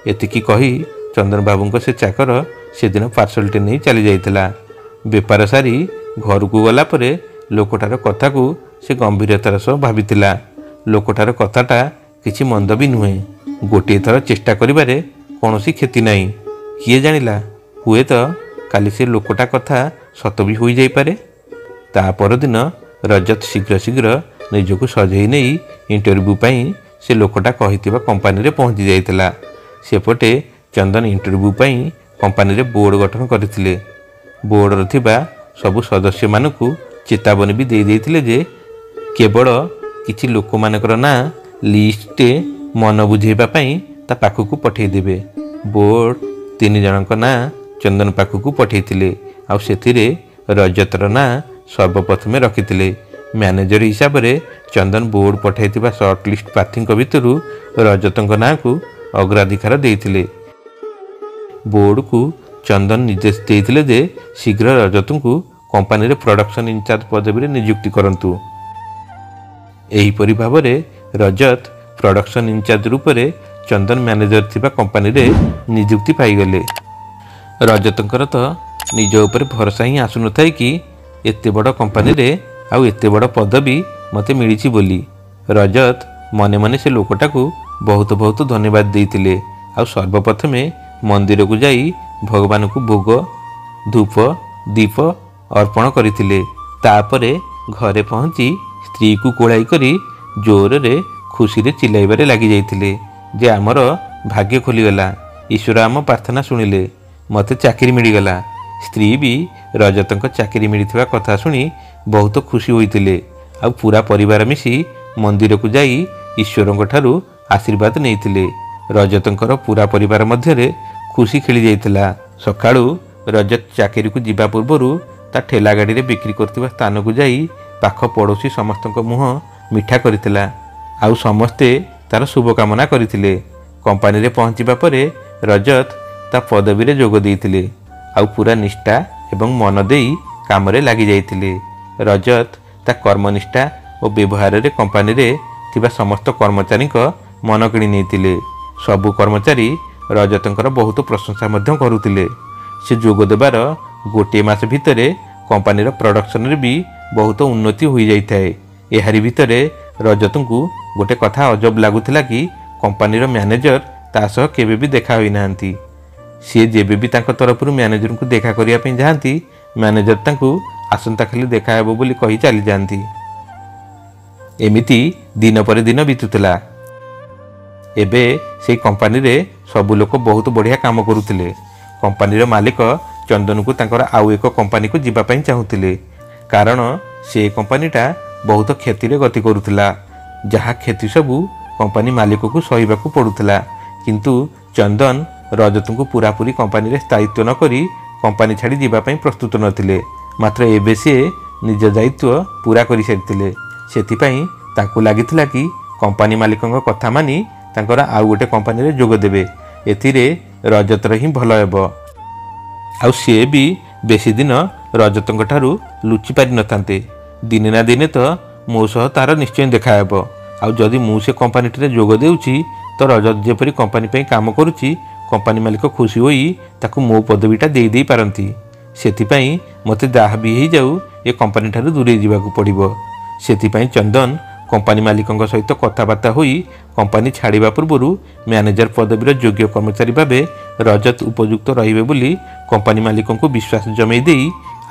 ଏତିକି କହି ଚନ୍ଦନ ବାବୁଙ୍କ ସେ ଚାକର ସେଦିନ ପାର୍ସଲଟି ନେଇ ଚାଲି ଯାଇଥିଲା। ବେପାର ସାରି ଘରକୁ ଗଲା ପରେ ଲୋକଟାର କଥାକୁ ସେ ଗମ୍ଭୀରତାର ସହ ଭାବିଥିଲା। ଲୋକଟାର କଥାଟା କିଛି ମନ୍ଦ ବି ନୁହେଁ, ଗୋଟିଏ ଥର ଚେଷ୍ଟା କରିବାରେ କୌଣସି କ୍ଷତି ନାହିଁ। କିଏ ଜାଣିଲା, ହୁଏତ କାଲି ସେ ଲୋକଟା କଥା ସତ ବି ହୋଇଯାଇପାରେ। ତା ପରଦିନ ରଜତ ଶୀଘ୍ର ଶୀଘ୍ର ନିଜକୁ ସଜେଇ ନେଇ ଇଣ୍ଟରଭ୍ୟୁ ପାଇଁ ସେ ଲୋକଟା କହିଥିବା କମ୍ପାନୀରେ ପହଞ୍ଚି ଯାଇଥିଲା। ସେପଟେ ଚନ୍ଦନ ଇଣ୍ଟରଭ୍ୟୁ ପାଇଁ କମ୍ପାନୀରେ ବୋର୍ଡ଼ ଗଠନ କରିଥିଲେ। ବୋର୍ଡ଼ର ଥିବା ସବୁ ସଦସ୍ୟମାନଙ୍କୁ ଚେତାବନୀ ବି ଦେଇ ଦେଇଥିଲେ ଯେ କେବଳ କିଛି ଲୋକମାନଙ୍କର ନାଁ ଲିଷ୍ଟଟେ ମନ ବୁଝେଇବା ପାଇଁ ତା ପାଖକୁ ପଠେଇଦେବେ। ବୋର୍ଡ଼ 3 ଜଣଙ୍କ ନାଁ ଚନ୍ଦନ ପାଖକୁ ପଠେଇଥିଲେ, ଆଉ ସେଥିରେ ରଜତର ନାଁ ସର୍ବପ୍ରଥମେ ରଖିଥିଲେ। ମ୍ୟାନେଜର ହିସାବରେ ଚନ୍ଦନ ବୋର୍ଡ଼ ପଠାଇଥିବା ସର୍ଟ ଲିଷ୍ଟ ପ୍ରାର୍ଥୀଙ୍କ ଭିତରୁ ରଜତଙ୍କ ନାଁକୁ ଅଗ୍ରାଧିକାର ଦେଇଥିଲେ। ବୋର୍ଡ଼କୁ ଚନ୍ଦନ ନିର୍ଦ୍ଦେଶ ଦେଇଥିଲେ ଯେ ଶୀଘ୍ର ରଜତଙ୍କୁ କମ୍ପାନୀରେ ପ୍ରଡକ୍ସନ୍ ଇନଚାର୍ଜ ପଦବୀରେ ନିଯୁକ୍ତି କରନ୍ତୁ। ଏହିପରି ଭାବରେ ରଜତ ପ୍ରଡକ୍ସନ୍ ଇନଚାର୍ଜ ରୂପରେ ଚନ୍ଦନ ମ୍ୟାନେଜର ଥିବା କମ୍ପାନୀରେ ନିଯୁକ୍ତି ପାଇଗଲେ। ରଜତଙ୍କର ତ ନିଜ ଉପରେ ଭରସା ହିଁ ଆସୁନଥାଏ କି ଏତେ ବଡ଼ କମ୍ପାନୀରେ ଆଉ ଏତେ ବଡ଼ ପଦବୀ ମୋତେ ମିଳିଛି ବୋଲି। ରଜତ ମନେ ମନେ ସେ ଲୋକଟାକୁ ବହୁତ ବହୁତ ଧନ୍ୟବାଦ ଦେଇଥିଲେ, ଆଉ ସର୍ବପ୍ରଥମେ ମନ୍ଦିରକୁ ଯାଇ ଭଗବାନଙ୍କୁ ଭୋଗ, ଧୂପ, ଦୀପ ଅର୍ପଣ କରିଥିଲେ। ତାପରେ ଘରେ ପହଞ୍ଚି ସ୍ତ୍ରୀକୁ କୋଳାଇ କରି ଜୋରରେ ଖୁସିରେ ଚିଲାଇବାରେ ଲାଗିଯାଇଥିଲେ ଯେ ଆମର ଭାଗ୍ୟ ଖୋଲିଗଲା, ଈଶ୍ୱର ଆମ ପ୍ରାର୍ଥନା ଶୁଣିଲେ, ମୋତେ ଚାକିରି ମିଳିଗଲା। ସ୍ତ୍ରୀ ବି ରଜତଙ୍କ ଚାକିରି ମିଳିଥିବା କଥା ଶୁଣି ବହୁତ ଖୁସି ହୋଇଥିଲେ। ଆଉ ପୁରା ପରିବାର ମିଶି ମନ୍ଦିରକୁ ଯାଇ ଈଶ୍ୱରଙ୍କ ଠାରୁ ଆଶୀର୍ବାଦ ନେଇଥିଲେ। ରଜତଙ୍କର ପୁରା ପରିବାର ମଧ୍ୟରେ ଖୁସି ଖେଳି ଯାଇଥିଲା। ସକାଳୁ ରଜତ ଚାକିରିକୁ ଯିବା ପୂର୍ବରୁ ତା ଠେଲା ଗାଡ଼ିରେ ବିକ୍ରି କରୁଥିବା ସ୍ଥାନକୁ ଯାଇ ପାଖ ପଡ଼ୋଶୀ ସମସ୍ତଙ୍କ ମୁହଁ ମିଠା କରିଥିଲା, ଆଉ ସମସ୍ତେ ତାର ଶୁଭକାମନା କରିଥିଲେ। କମ୍ପାନୀରେ ପହଞ୍ଚିବା ପରେ ରଜତ ତା ପଦବୀରେ ଯୋଗ ଦେଇଥିଲେ, ଆଉ ପୁରା ନିଷ୍ଠା ଏବଂ ମନ ଦେଇ କାମରେ ଲାଗିଯାଇଥିଲେ। ରଜତ ତା କର୍ମନିଷ୍ଠା ଓ ବ୍ୟବହାରରେ କମ୍ପାନୀରେ ଥିବା ସମସ୍ତ କର୍ମଚାରୀଙ୍କ ମନ କିଣି ନେଇଥିଲେ। ସବୁ କର୍ମଚାରୀ ରଜତଙ୍କର ବହୁତ ପ୍ରଶଂସା ମଧ୍ୟ କରୁଥିଲେ। ସେ ଯୋଗ ଦେବାର ଗୋଟିଏ ମାସ ଭିତରେ କମ୍ପାନୀର ପ୍ରଡକ୍ସନରେ ବି ବହୁତ ଉନ୍ନତି ହୋଇଯାଇଥାଏ। ଏହାରି ଭିତରେ ରଜତଙ୍କୁ ଗୋଟେ କଥା ଅଜବ ଲାଗୁଥିଲା କି କମ୍ପାନୀର ମ୍ୟାନେଜର ତା ସହ କେବେ ବି ଦେଖା ହୋଇନାହାନ୍ତି। ସିଏ ଯେବେ ବି ତାଙ୍କ ତରଫରୁ ମ୍ୟାନେଜରଙ୍କୁ ଦେଖା କରିବା ପାଇଁ ଯାଆନ୍ତି, ମ୍ୟାନେଜର ତାଙ୍କୁ ଆସନ୍ତାକାଲି ଦେଖା ହେବ ବୋଲି କହି ଚାଲିଯାଆନ୍ତି। ଏମିତି ଦିନ ପରେ ଦିନ ବିତୁଥିଲା। ଏବେ ସେଇ କମ୍ପାନୀରେ ସବୁ ଲୋକ ବହୁତ ବଢ଼ିଆ କାମ କରୁଥିଲେ। କମ୍ପାନୀର ମାଲିକ ଚନ୍ଦନକୁ ତାଙ୍କର ଆଉ ଏକ କମ୍ପାନୀକୁ ଯିବା ପାଇଁ ଚାହୁଁଥିଲେ, କାରଣ ସେ କମ୍ପାନୀଟା ବହୁତ କ୍ଷତିରେ ଗତି କରୁଥିଲା, ଯାହା କ୍ଷତି ସବୁ କମ୍ପାନୀ ମାଲିକକୁ ସହିବାକୁ ପଡ଼ୁଥିଲା। କିନ୍ତୁ ଚନ୍ଦନ ରଜତଙ୍କୁ ପୁରାପୁରି କମ୍ପାନୀରେ ସ୍ଥାୟିତ୍ୱ ନ କରି କମ୍ପାନୀ ଛାଡ଼ି ଯିବା ପାଇଁ ପ୍ରସ୍ତୁତ ନଥିଲେ। ମାତ୍ର ଏବେ ସିଏ ନିଜ ଦାୟିତ୍ୱ ପୂରା କରିସାରିଥିଲେ। ସେଥିପାଇଁ ତାଙ୍କୁ ଲାଗିଥିଲା କି କମ୍ପାନୀ ମାଲିକଙ୍କ କଥା ମାନି ତାଙ୍କର ଆଉ ଗୋଟେ କମ୍ପାନୀରେ ଯୋଗ ଦେବେ, ଏଥିରେ ରଜତର ହିଁ ଭଲ ହେବ। ଆଉ ସିଏ ବି ବେଶୀ ଦିନ ରଜତଙ୍କ ଠାରୁ ଲୁଚି ପାରିନଥାନ୍ତେ। ଦିନେ ନା ଦିନେ ତ ମୋ ସହ ତାର ନିଶ୍ଚୟ ଦେଖାହେବ। ଆଉ ଯଦି ମୁଁ ସେ କମ୍ପାନୀଟିରେ ଯୋଗ ଦେଉଛି ତ ରଜତ ଯେପରି କମ୍ପାନୀ ପାଇଁ କାମ କରୁଛି, କମ୍ପାନୀ ମାଲିକ ଖୁସି ହୋଇ ତାକୁ ମୋ ପଦବୀଟା ଦେଇ ଦେଇପାରନ୍ତି। ସେଥିପାଇଁ ମୋତେ ଯାହା ବି ହେଇଯାଉ ଏ କମ୍ପାନୀ ଠାରୁ ଦୂରେଇ ଯିବାକୁ ପଡ଼ିବ। ସେଥିପାଇଁ ଚନ୍ଦନ କମ୍ପାନୀ ମାଲିକଙ୍କ ସହିତ କଥାବାର୍ତ୍ତା ହୋଇ କମ୍ପାନୀ ଛାଡ଼ିବା ପୂର୍ବରୁ ମ୍ୟାନେଜର ପଦବୀର ଯୋଗ୍ୟ କର୍ମଚାରୀ ଭାବେ ରଜତ ଉପଯୁକ୍ତ ରହିବେ ବୋଲି କମ୍ପାନୀ ମାଲିକଙ୍କୁ ବିଶ୍ୱାସ ଜମେଇ ଦେଇ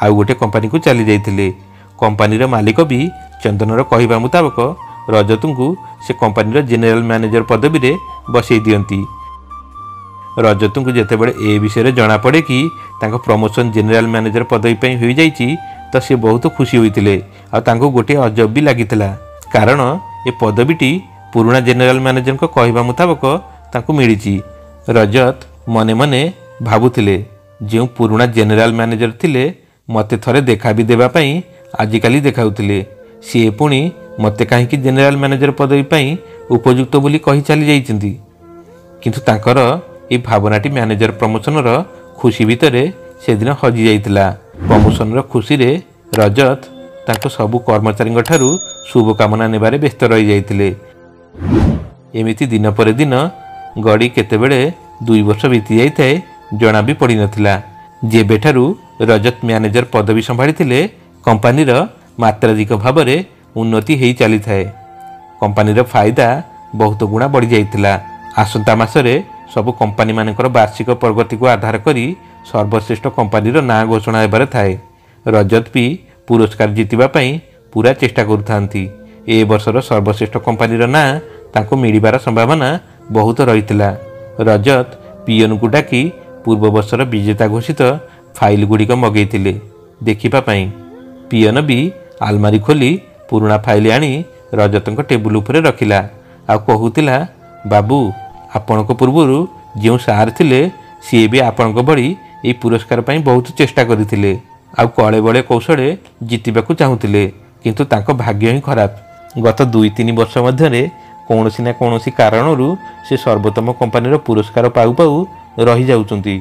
ଆଉ ଗୋଟେ କମ୍ପାନୀକୁ ଚାଲି ଯାଇଥିଲେ। କମ୍ପାନୀର ମାଲିକ ବି ଚନ୍ଦନର କହିବା ମୁତାବକ ରଜତଙ୍କୁ ସେ କମ୍ପାନୀର ଜେନେରାଲ ମ୍ୟାନେଜର ପଦବୀରେ ବସେଇ ଦିଅନ୍ତି। ରଜତଙ୍କୁ ଯେତେବେଳେ ଏ ବିଷୟରେ ଜଣାପଡ଼େ କି ତାଙ୍କ ପ୍ରମୋସନ୍ ଜେନେରାଲ ମ୍ୟାନେଜର ପଦବୀ ପାଇଁ ହୋଇଯାଇଛି, ତ ସେ ବହୁତ ଖୁସି ହୋଇଥିଲେ। ଆଉ ତାଙ୍କୁ ଗୋଟିଏ ଅଜବ ବି ଲାଗିଥିଲା, କାରଣ ଏ ପଦବୀଟି ପୁରୁଣା ଜେନେରାଲ ମ୍ୟାନେଜରଙ୍କ କହିବା ମୁତାବକ ତାଙ୍କୁ ମିଳିଛି। ରଜତ ମନେ ମନେ ଭାବୁଥିଲେ, ଯେଉଁ ପୁରୁଣା ଜେନେରାଲ ମ୍ୟାନେଜର ଥିଲେ ମୋତେ ଥରେ ଦେଖା ବି ଦେବା ପାଇଁ ଆଜିକାଲି ଦେଖାଉଥିଲେ, ସିଏ ପୁଣି ମୋତେ କାହିଁକି ଜେନେରାଲ ମ୍ୟାନେଜର ପଦବୀ ପାଇଁ ଉପଯୁକ୍ତ ବୋଲି କହି ଚାଲି ଯାଇଛନ୍ତି। କିନ୍ତୁ ତାଙ୍କର ଏହି ଭାବନାଟି ମ୍ୟାନେଜର ପ୍ରମୋସନର ଖୁସି ଭିତରେ ସେଦିନ ହଜିଯାଇଥିଲା। ପ୍ରମୋସନର ଖୁସିରେ ରଜତ ତାଙ୍କ ସବୁ କର୍ମଚାରୀଙ୍କ ଠାରୁ ଶୁଭକାମନା ନେବାରେ ବ୍ୟସ୍ତ ରହିଯାଇଥିଲେ। ଏମିତି ଦିନ ପରେ ଦିନ ଗଡ଼ି କେତେବେଳେ 2 ବର୍ଷ ବିତି ଯାଇଥାଏ ଜଣା ବି ପଡ଼ିନଥିଲା। ଯେବେଠାରୁ ରଜତ ମ୍ୟାନେଜର ପଦବୀ ସମ୍ଭାଳିଥିଲେ, କମ୍ପାନୀର ମାତ୍ରାଧିକ ଭାବରେ ଉନ୍ନତି ହେଇ ଚାଲିଥାଏ। କମ୍ପାନୀର ଫାଇଦା ବହୁତ ଗୁଣା ବଢ଼ିଯାଇଥିଲା। ଆସନ୍ତା ମାସରେ ସବୁ କମ୍ପାନୀମାନଙ୍କର ବାର୍ଷିକ ପ୍ରଗତିକୁ ଆଧାର କରି ସର୍ବଶ୍ରେଷ୍ଠ କମ୍ପାନୀର ନାଁ ଘୋଷଣା ହେବାର ଥାଏ। ରଜତ ବି ପୁରସ୍କାର ଜିତିବା ପାଇଁ ପୁରା ଚେଷ୍ଟା କରୁଥାନ୍ତି। ଏ ବର୍ଷର ସର୍ବଶ୍ରେଷ୍ଠ କମ୍ପାନୀର ନାଁ ତାଙ୍କୁ ମିଳିବାର ସମ୍ଭାବନା ବହୁତ ରହିଥିଲା। ରଜତ ପିଅନକୁ ଡାକି ପୂର୍ବ ବର୍ଷର ବିଜେତା ଘୋଷିତ ଫାଇଲ୍ ଗୁଡ଼ିକ ମଗେଇଥିଲେ ଦେଖିବା ପାଇଁ। ପିଅନ ବି ଆଲମାରି ଖୋଲି ପୁରୁଣା ଫାଇଲ୍ ଆଣି ରଜତଙ୍କ ଟେବୁଲ ଉପରେ ରଖିଲା ଆଉ କହୁଥିଲା, ବାବୁ, ଆପଣଙ୍କ ପୂର୍ବରୁ ଯେଉଁ ସାର୍ ଥିଲେ ସିଏ ବି ଆପଣଙ୍କ ଭଳି ଏହି ପୁରସ୍କାର ପାଇଁ ବହୁତ ଚେଷ୍ଟା କରିଥିଲେ ଆଉ କଳେ ବଳେ କୌଶଳେ ଜିତିବାକୁ ଚାହୁଁଥିଲେ, କିନ୍ତୁ ତାଙ୍କ ଭାଗ୍ୟ ହିଁ ଖରାପ। ଗତ 2-3 ବର୍ଷ ମଧ୍ୟରେ କୌଣସି ନା କୌଣସି କାରଣରୁ ସେ ସର୍ବୋତ୍ତମ କମ୍ପାନୀର ପୁରସ୍କାର ପାଉ ପାଉ ରହିଯାଉଛନ୍ତି।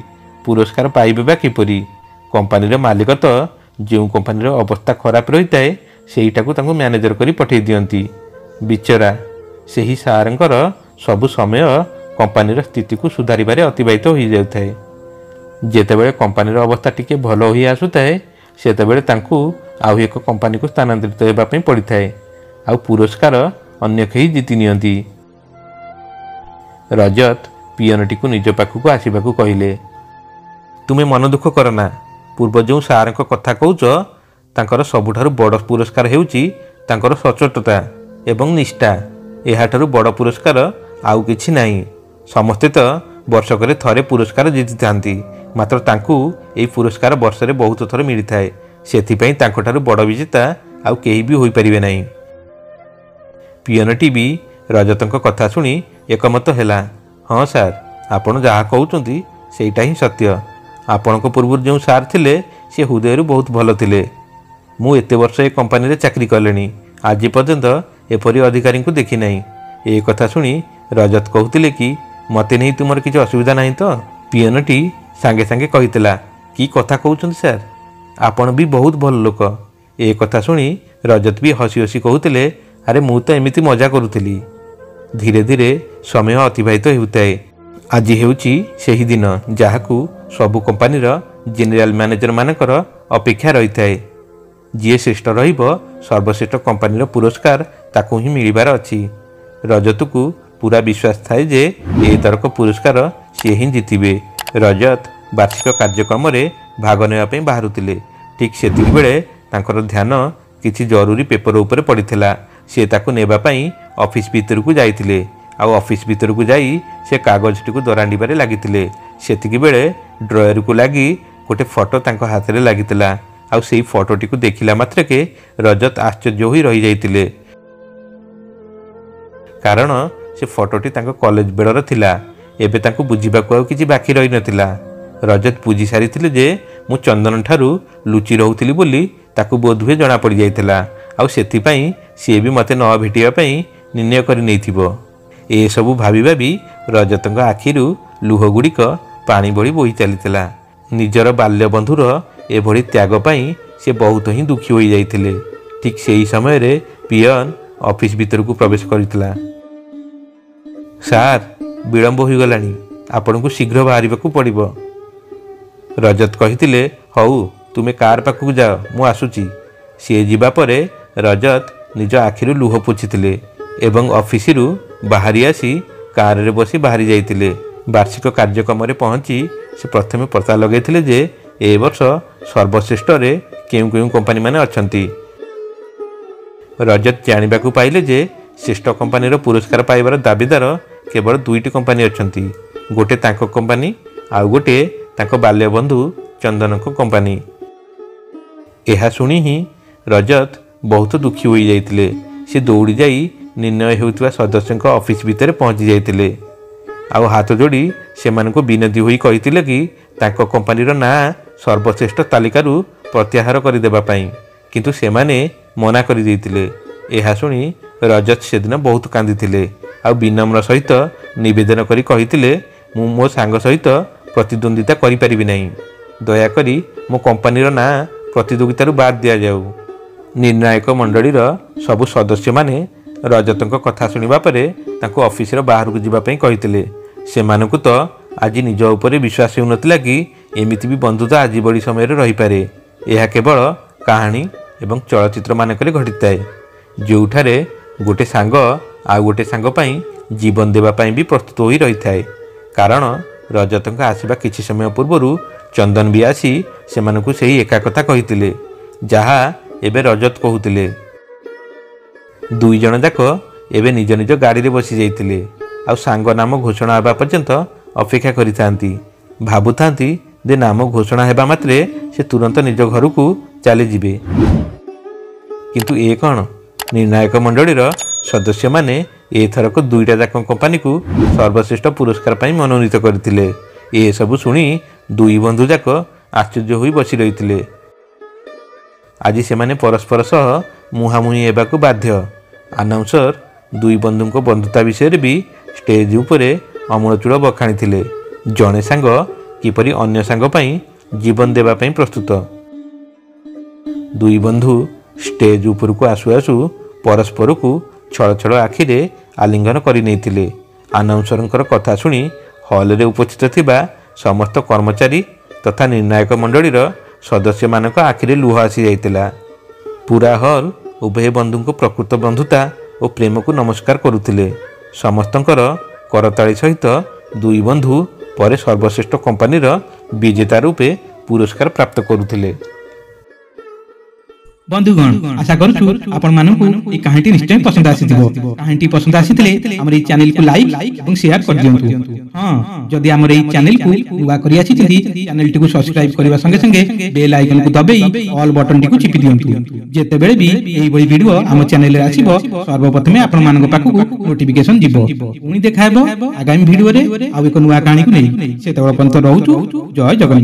ପୁରସ୍କାର ପାଇବେ ବା କିପରି? କମ୍ପାନୀର ମାଲିକ ତ ଯେଉଁ କମ୍ପାନୀର ଅବସ୍ଥା ଖରାପ ରହିଥାଏ ସେଇଟାକୁ ତାଙ୍କୁ ମ୍ୟାନେଜର କରି ପଠାଇ ଦିଅନ୍ତି। ବିଚରା ସେହି ସାର୍ଙ୍କର ସବୁ ସମୟ କମ୍ପାନୀର ସ୍ଥିତିକୁ ସୁଧାରିବାରେ ଅତିବାହିତ ହୋଇଯାଉଥାଏ। ଯେତେବେଳେ କମ୍ପାନୀର ଅବସ୍ଥା ଟିକେ ଭଲ ହୋଇ ଆସୁଥାଏ, ସେତେବେଳେ ତାଙ୍କୁ ଆଉ ଏକ କମ୍ପାନୀକୁ ସ୍ଥାନାନ୍ତରିତ ହେବା ପାଇଁ ପଡ଼ିଥାଏ ଆଉ ପୁରସ୍କାର ଅନ୍ୟ କେହି ଜିତି ନିଅନ୍ତି। ରଜତ ପିଅନଟିକୁ ନିଜ ପାଖକୁ ଆସିବାକୁ କହିଲେ। ତୁମେ ମନ ଦୁଃଖ କରନା। ପୂର୍ବ ଯେଉଁ ସାର୍ଙ୍କ କଥା କହୁଛ, ତାଙ୍କର ସବୁଠାରୁ ବଡ଼ ପୁରସ୍କାର ହେଉଛି ତାଙ୍କର ସଚ୍ଚୋଟତା ଏବଂ ନିଷ୍ଠା। ଏହାଠାରୁ ବଡ଼ ପୁରସ୍କାର ଆଉ କିଛି ନାହିଁ। ସମସ୍ତେ ତ ବର୍ଷକରେ ଥରେ ପୁରସ୍କାର ଜିତିଥାନ୍ତି, ମାତ୍ର ତାଙ୍କୁ ଏହି ପୁରସ୍କାର ବର୍ଷରେ ବହୁତ ଥର ମିଳିଥାଏ। ସେଥିପାଇଁ ତାଙ୍କଠାରୁ ବଡ଼ ବିଜେତା ଆଉ କେହି ବି ହୋଇପାରିବେ ନାହିଁ। ପିଅନଟି ବି ରଜତଙ୍କ କଥା ଶୁଣି ଏକମତ ହେଲା। ହଁ ସାର୍, ଆପଣ ଯାହା କହୁଛନ୍ତି ସେଇଟା ହିଁ ସତ୍ୟ। ଆପଣଙ୍କ ପୂର୍ବରୁ ଯେଉଁ ସାର୍ ଥିଲେ ସେ ହୃଦୟରୁ ବହୁତ ଭଲ ଥିଲେ। ମୁଁ ଏତେ ବର୍ଷ ଏ କମ୍ପାନୀରେ ଚାକିରି କଲିଣି, ଆଜି ପର୍ଯ୍ୟନ୍ତ ଏପରି ଅଧିକାରୀଙ୍କୁ ଦେଖିନାହିଁ। ଏ କଥା ଶୁଣି ରଜତ କହୁଥିଲେ କି ମୋତେ ନେଇ ତୁମର କିଛି ଅସୁବିଧା ନାହିଁ ତ? ପିଅନଟି ସାଙ୍ଗେ ସାଙ୍ଗେ କହିଥିଲା, କି କଥା କହୁଛନ୍ତି ସାର୍, ଆପଣ ବି ବହୁତ ଭଲ ଲୋକ। ଏ କଥା ଶୁଣି ରଜତ ବି ହସି ହସି କହୁଥିଲେ, ଆରେ ମୁଁ ତ ଏମିତି ମଜା କରୁଥିଲି। ଧୀରେ ଧୀରେ ସମୟ ଅତିବାହିତ ହେଉଥାଏ। ଆଜି ହେଉଛି ସେହି ଦିନ ଯାହାକୁ ସବୁ କମ୍ପାନୀର ଜେନେରାଲ ମ୍ୟାନେଜରମାନଙ୍କର ଅପେକ୍ଷା ରହିଥାଏ। ଯିଏ ଶ୍ରେଷ୍ଠ ରହିବ, ସର୍ବଶ୍ରେଷ୍ଠ କମ୍ପାନୀର ପୁରସ୍କାର ତାକୁ ହିଁ ମିଳିବାର ଅଛି। ରଜତକୁ ପୁରା ବିଶ୍ୱାସ ଥାଏ ଯେ ଏଥରକ ପୁରସ୍କାର ସିଏ ହିଁ ଜିତିବେ। ରଜତ ବାର୍ଷିକ କାର୍ଯ୍ୟକ୍ରମରେ ଭାଗ ନେବା ପାଇଁ ବାହାରୁଥିଲେ। ଠିକ୍ ସେତିକିବେଳେ ତାଙ୍କର ଧ୍ୟାନ କିଛି ଜରୁରୀ ପେପର ଉପରେ ପଡ଼ିଥିଲା। ସେ ତାକୁ ନେବା ପାଇଁ ଅଫିସ ଭିତରକୁ ଯାଇଥିଲେ, ଆଉ ଅଫିସ ଭିତରକୁ ଯାଇ ସେ କାଗଜଟିକୁ ଦରାଣ୍ଡିବାରେ ଲାଗିଥିଲେ। ସେତିକିବେଳେ ଡ୍ରୟରକୁ ଲାଗି ଗୋଟେ ଫଟୋ ତାଙ୍କ ହାତରେ ଲାଗିଥିଲା, ଆଉ ସେଇ ଫଟୋଟିକୁ ଦେଖିଲା ମାତ୍ରକେ ରଜତ ଆଶ୍ଚର୍ଯ୍ୟ ହୋଇ ରହିଯାଇଥିଲେ, କାରଣ ସେ ଫଟୋଟି ତାଙ୍କ କଲେଜ ବେଳର ଥିଲା। ଏବେ ତାଙ୍କୁ ବୁଝିବାକୁ ଆଉ କିଛି ବାକି ରହିନଥିଲା। ରଜତ ବୁଝି ସାରିଥିଲେ ଯେ ମୁଁ ଚନ୍ଦନ ଠାରୁ ଲୁଚି ରହୁଥିଲି ବୋଲି ତାକୁ ବୋଧହୁଏ ଜଣାପଡ଼ିଯାଇଥିଲା, ଆଉ ସେଥିପାଇଁ ସିଏ ବି ମୋତେ ନ ଭେଟିବା ପାଇଁ ନିର୍ଣ୍ଣୟ କରି ନେଇଥିବ। ଏସବୁ ଭାବି ଭାବି ରଜତଙ୍କ ଆଖିରୁ ଲୁହ ଗୁଡ଼ିକ ପାଣି ଭଳି ବୋହି ଚାଲିଥିଲା। ନିଜର ବାଲ୍ୟବନ୍ଧୁର ଏଭଳି ତ୍ୟାଗ ପାଇଁ ସେ ବହୁତ ହିଁ ଦୁଃଖୀ ହୋଇଯାଇଥିଲେ। ଠିକ୍ ସେହି ସମୟରେ ପିଅନ ଅଫିସ ଭିତରକୁ ପ୍ରବେଶ କରିଥିଲା। ସାର୍, ବିଳମ୍ବ ହୋଇଗଲାଣି, ଆପଣଙ୍କୁ ଶୀଘ୍ର ବାହାରିବାକୁ ପଡ଼ିବ। ରଜତ କହିଥିଲେ, ହଉ ତୁମେ କାର୍ ପାଖକୁ ଯାଅ, ମୁଁ ଆସୁଛି। ସିଏ ଯିବା ପରେ ରଜତ ନିଜ ଆଖିରୁ ଲୁହ ପୋଛିଥିଲେ ଏବଂ ଅଫିସରୁ ବାହାରି ଆସି କାରରେ ବସି ବାହାରି ଯାଇଥିଲେ। ବାର୍ଷିକ କାର୍ଯ୍ୟକ୍ରମରେ ପହଞ୍ଚି ସେ ପ୍ରଥମେ ପତା ଲଗାଇଥିଲେ ଯେ ଏ ବର୍ଷ ସର୍ବଶ୍ରେଷ୍ଠରେ କେଉଁ କେଉଁ କମ୍ପାନୀମାନେ ଅଛନ୍ତି। ରଜତ ଜାଣିବାକୁ ପାଇଲେ ଯେ ଶ୍ରେଷ୍ଠ କମ୍ପାନୀର ପୁରସ୍କାର ପାଇବାର ଦାବିଦାର କେବଳ 2ଟି କମ୍ପାନୀ ଅଛନ୍ତି, ଗୋଟେ ତାଙ୍କ କମ୍ପାନୀ ଆଉ ଗୋଟିଏ ତାଙ୍କ ବାଲ୍ୟବନ୍ଧୁ ଚନ୍ଦନଙ୍କ କମ୍ପାନୀ। ଏହା ଶୁଣି ହିଁ ରଜତ ବହୁତ ଦୁଃଖୀ ହୋଇଯାଇଥିଲେ। ସେ ଦୌଡ଼ି ଯାଇ ନିର୍ଣ୍ଣୟ ହେଉଥିବା ସଦସ୍ୟଙ୍କ ଅଫିସ ଭିତରେ ପହଞ୍ଚି ଯାଇଥିଲେ, ଆଉ ହାତ ଯୋଡ଼ି ସେମାନଙ୍କୁ ବିନତି ହୋଇ କହିଥିଲେ କି ତାଙ୍କ କମ୍ପାନୀର ନାଁ ସର୍ବଶ୍ରେଷ୍ଠ ତାଲିକାରୁ ପ୍ରତ୍ୟାହାର କରିଦେବା ପାଇଁ, କିନ୍ତୁ ସେମାନେ ମନା କରିଦେଇଥିଲେ। ଏହା ଶୁଣି ରଜତ ସେଦିନ ବହୁତ କାନ୍ଦିଥିଲେ, ଆଉ ବିନମ୍ର ସହିତ ନିବେଦନ କରି କହିଥିଲେ, ମୁଁ ମୋ ସାଙ୍ଗ ସହିତ ପ୍ରତିଦ୍ୱନ୍ଦିତା କରିପାରିବି ନାହିଁ, ଦୟାକରି ମୋ କମ୍ପାନୀର ନାଁ ପ୍ରତିଯୋଗିତାରୁ ବାଦ ଦିଆଯାଉ। ନିର୍ଣ୍ଣାୟକ ମଣ୍ଡଳୀର ସବୁ ସଦସ୍ୟମାନେ ରଜତଙ୍କ କଥା ଶୁଣିବା ପରେ ତାଙ୍କୁ ଅଫିସର ବାହାରକୁ ଯିବା ପାଇଁ କହିଥିଲେ। ସେମାନଙ୍କୁ ତ ଆଜି ନିଜ ଉପରେ ବିଶ୍ୱାସ ହେଉନଥିଲା କି ଏମିତି ବି ବନ୍ଧୁତା ଆଜି ଭଳି ସମୟରେ ରହିପାରେ। ଏହା କେବଳ କାହାଣୀ ଏବଂ ଚଳଚ୍ଚିତ୍ରମାନଙ୍କରେ ଘଟିଥାଏ, ଯେଉଁଠାରେ ଗୋଟେ ସାଙ୍ଗ ଆଉ ଗୋଟେ ସାଙ୍ଗ ପାଇଁ ଜୀବନ ଦେବା ପାଇଁ ବି ପ୍ରସ୍ତୁତ ହୋଇ ରହିଥାଏ। କାରଣ ରଜତଙ୍କ ଆସିବା କିଛି ସମୟ ପୂର୍ବରୁ ଚନ୍ଦନ ବି ଆସି ସେମାନଙ୍କୁ ସେହି ଏକା କଥା କହିଥିଲେ ଯାହା ଏବେ ରଜତ କହୁଥିଲେ। ଦୁଇ ଜଣ ଯାକ ଏବେ ନିଜ ନିଜ ଗାଡ଼ିରେ ବସି ଯାଇଥିଲେ, ଆଉ ସାଙ୍ଗ ନାମ ଘୋଷଣା ହେବା ପର୍ଯ୍ୟନ୍ତ ଅପେକ୍ଷା କରିଥାନ୍ତି। ଭାବୁଥାନ୍ତି ଯେ ନାମ ଘୋଷଣା ହେବା ମାତ୍ରେ ସେ ତୁରନ୍ତ ନିଜ ଘରକୁ ଚାଲିଯିବେ। କିନ୍ତୁ ଏ କ'ଣ, ନିର୍ଣ୍ଣାୟକ ମଣ୍ଡଳୀର ସଦସ୍ୟମାନେ ଏଥରକ ଦୁଇଟା ଯାକ କମ୍ପାନୀକୁ ସର୍ବଶ୍ରେଷ୍ଠ ପୁରସ୍କାର ପାଇଁ ମନୋନୀତ କରିଥିଲେ। ଏସବୁ ଶୁଣି ଦୁଇ ବନ୍ଧୁ ଯାକ ଆଶ୍ଚର୍ଯ୍ୟ ହୋଇ ବସି ରହିଥିଲେ। ଆଜି ସେମାନେ ପରସ୍ପର ସହ ମୁହାଁମୁହିଁ ହେବାକୁ ବାଧ୍ୟ। ଆନାଉନ୍ସର ଦୁଇ ବନ୍ଧୁଙ୍କ ବନ୍ଧୁତା ବିଷୟରେ ବି ଷ୍ଟେଜ୍ ଉପରେ ଅମୂଳଚୂଳ ବଖାଣିଥିଲେ। ଜଣେ ସାଙ୍ଗ କିପରି ଅନ୍ୟ ସାଙ୍ଗ ପାଇଁ ଜୀବନ ଦେବା ପାଇଁ ପ୍ରସ୍ତୁତ। ଦୁଇ ବନ୍ଧୁ ଷ୍ଟେଜ୍ ଉପରକୁ ଆସୁ ଆସୁ ପରସ୍ପରକୁ ଛଳ ଛଳ ଆଖିରେ ଆଲିଙ୍ଗନ କରିନେଇଥିଲେ। ଆନାଉନ୍ସରଙ୍କର କଥା ଶୁଣି ହଲ୍ରେ ଉପସ୍ଥିତ ଥିବା ସମସ୍ତ କର୍ମଚାରୀ ତଥା ନିର୍ଣ୍ଣାୟକ ମଣ୍ଡଳୀର ସଦସ୍ୟମାନଙ୍କ ଆଖିରେ ଲୁହ ଆସିଯାଇଥିଲା। ପୁରା ହଲ୍ ଉଭୟ ବନ୍ଧୁଙ୍କ ପ୍ରକୃତ ବନ୍ଧୁତା ଓ ପ୍ରେମକୁ ନମସ୍କାର କରୁଥିଲେ। ସମସ୍ତଙ୍କର କରତାଳି ସହିତ ଦୁଇ ବନ୍ଧୁ ପରେ ସର୍ବଶ୍ରେଷ୍ଠ କମ୍ପାନୀର ବିଜେତା ରୂପେ ପୁରସ୍କାର ପ୍ରାପ୍ତ କରୁଥିଲେ। ବନ୍ଧୁଗଣ, ଆଶା କରୁଛୁ ଆପଣମାନଙ୍କୁ ଏହି କାହାଣୀଟି ନିଶ୍ଚୟ ପସନ୍ଦ ଆସିଥିବ। କାହାଣୀଟି ପସନ୍ଦ ଆସିଥିଲେ ଆମର ଏହି ଚ୍ୟାନେଲକୁ ଲାଇକ୍ ଏବଂ ସେୟାର କରିଦିଅନ୍ତୁ। ହଁ, ଯଦି ଆମର ଏହି ଚ୍ୟାନେଲକୁ ନୂଆ କରି ଆସିଛନ୍ତି, ଚ୍ୟାନେଲଟିକୁ ସବସ୍କ୍ରାଇବ କରିବା ସଙ୍ଗେ ସଙ୍ଗେ ବେଲ୍ ଆଇକନକୁ ଦବେଇ ଅଲ୍ ବଟନଟିକୁ ଚିପି ଦିଅନ୍ତୁ। ଯେତେବେଳେ ବି ଏହିଭଳି ଭିଡିଓ ଆମ ଚ୍ୟାନେଲରେ ଆସିବ, ସର୍ବପ୍ରଥମେ ଆପଣମାନଙ୍କ ପାଖକୁ ନୋଟିଫିକେସନ ଯିବ। ପୁଣି ଦେଖା ହେବ ଆଗାମୀ ଭିଡିଓରେ ଆଉ ଏକ ନୂଆ କାହାଣୀକୁ ନେଇ। ସେତେବେଳେ ପର୍ଯ୍ୟନ୍ତ ରହୁଛୁ। ଜୟ ଜଗନ୍ନାଥ।